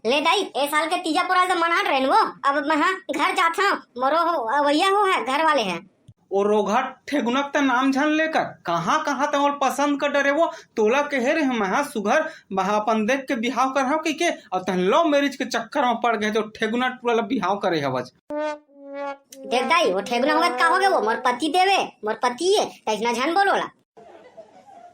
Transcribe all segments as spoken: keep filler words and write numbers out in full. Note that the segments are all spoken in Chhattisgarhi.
ले दाई, ए साल के तीजा पोराल तो मनात रहेन वो। अब मैं हा घर जात हूँ, मोरो हो, अवैया हो है, घर वाले है। ओ रोगहा ठेगुनक त नाम झन लेकर, कहाँ कहाँ त मोर पसंद कर डरे वो। तोला कहे रहे मैं हा सुघर, मैं हा अपन देख के बिहाव कर हव कहिके, अउ तहन लव मैरिज के चक्कर में पड़ गए तो ठेगुना टूरा ला बिहाव करे हवच। देख दाई, वो ठेगुना होगत का होगे, वो मोर पति देवे, मोर पति ये, त इतना झन बोल ओला।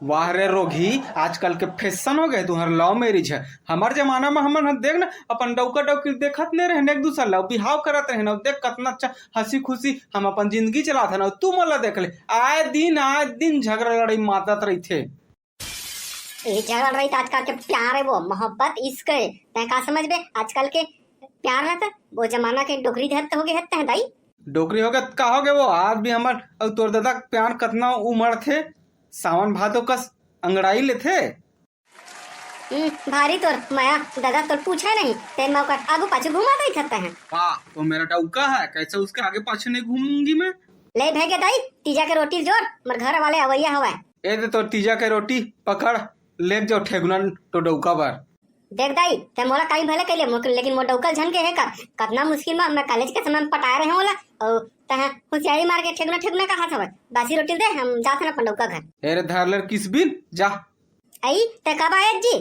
वाह रे रोगही, आजकल के फैशन हो गए तुहर लव मैरिज है। हमर जमाना में हमन ह देख ना, अपन डौका डौकी देखत नहीं रहन, एक दूसर ला बिहाव करत रहन, अउ देख कतना अच्छा हंसी खुशी हम अपन जिंदगी चलात हन, अउ तू मोला देख ले, आए दिन आए दिन झगड़ा लड़ाई मातत रहिथे। ये झगड़ा लड़ाई त आजकल के प्यार है, वो मोहब्बत, इश्क है। तै का समझबे आजकल के प्यार रहता? वो जमाना के डोकरी देहत हो गए हत तै दाई। डोकरी हो गए त का हो गए वो, आज भी हमर अउ तोर दादा के प्यार कतना उमड़ थे, सावन भादो कस अंगड़ाई लेथे। हम्म, भारी तोर मया, दादा तोर पूछे नहीं, ते मैं ओकर आगू पाछू घुमा दई थत है। वाह, तो मेरा डौका है, कैसे उसके आगे पाछे नहीं घूमूंगी मैं। ले भैगे दाई, तीजा के रोटी जोर, मोर घर वाले अवैया हवय। ए दे तोर तीजा के रोटी पकड़, लेग जाओ ठेगुना तो डौका बर। देख दाई, ते मोला काई भले कइले, मोर, लेकिन मोर डौका झन के हे कर। कतना मुश्किल में मैं कॉलेज के समय में पटाए रहे होला, अउ तह होशियारी मार के ठेगुना ठेगुना कहा हवय। बासी रोटी दे, हम जात हन अपन डौका घर। ए रे धारलर किसबिन, जा। आई, ते कब आयत जी?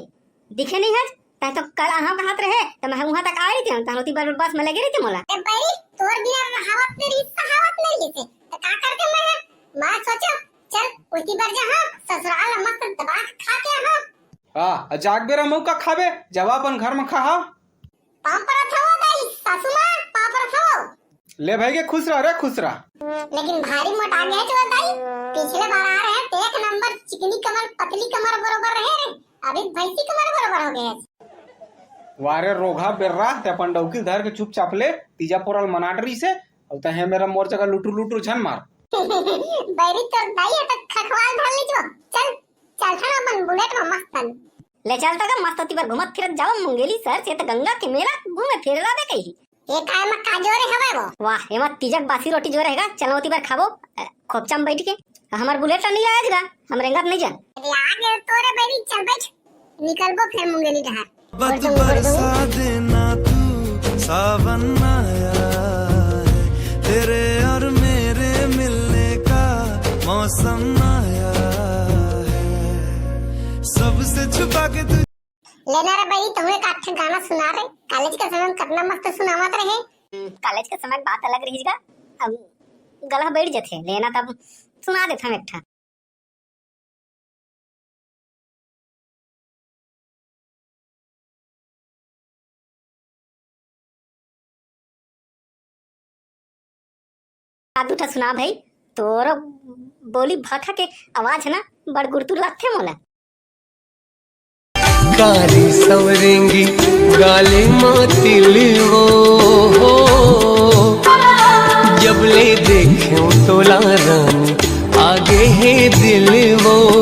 दिखे नहीं हज? तै तो कल आहां कहत रहे, त मैं उहां तक आ रही थी, तहन ओती बर बस में लगे रही थी मोला। ए बड़ी, तोर बिना रहावत नहीं रही, सहावत नहीं रही थी। त का करते मैं? मैं सोचो, चल, ओती बर जा, हाँ, ससुराल में मस्त दबा के खा के, हाँ। आ, जाग बेरा मौका खाबे, जब अपन घर में खा, हाँ। पाँव परत हवो दाई, सासू माँ, पाँव परत हवो। ले भाई के खुश रह रे, खुश रह। लेकिन भारी मोटा गए जो दाई, पिछले बार आ रहे हैं, तो एक नंबर चिकनी कमर, पतली कमर बरोबर रहे रे, अभी भैंसी कमर बरोबर हो गए। वारे रोगहा बेर्रा, ते अपन डौकी धर के चुपचाप ले, तीजा पोराल मनाट रही से, अब तहे मेरा मोर जगह लुटुर लुटुर झन मार। बैरी तोर दाई है तो खखवाल धर ली जो, चल, चल था ना अपन बुलेट में मस्त। ले चल तक मस्त होती पर घूमत फिरत जाओ मुंगेली शहर से तो गंगा के मेला घूमे फिरे ला दे कही। ए काय में का जोरे हवय वो? वाह, एमा तीजक बासी रोटी जोरे हेगा, चलो ओती बर खाबो, अ, खोपचा में बैठ के। हमर बुलेट ला नहीं लाया जगा, हम रेंगत नहीं जान। लागे तोरे बैरी, चल बैठ, निकलबो फिर मुंगेली डहार। बत बरसा देना तू, सावन आया है, तेरे और मेरे मिलने का मौसम आया है, सबसे छुपा के तू। लेना रे बई, तुम्हें का अच्छा गाना सुना रे, कॉलेज के समय में कितना मस्त सुनावत रहे। हम्म, कॉलेज के समय बात अलग रही गा, अब गला बैठ जथे, लेना तब सुना देथन एक ठा। आ दू ठा सुना भाई, तोर बोली भाखा के आवाज है ना, बड़ गुरतुर लागथे मोला। काली सवरेंगी गाली मातिल वो हो।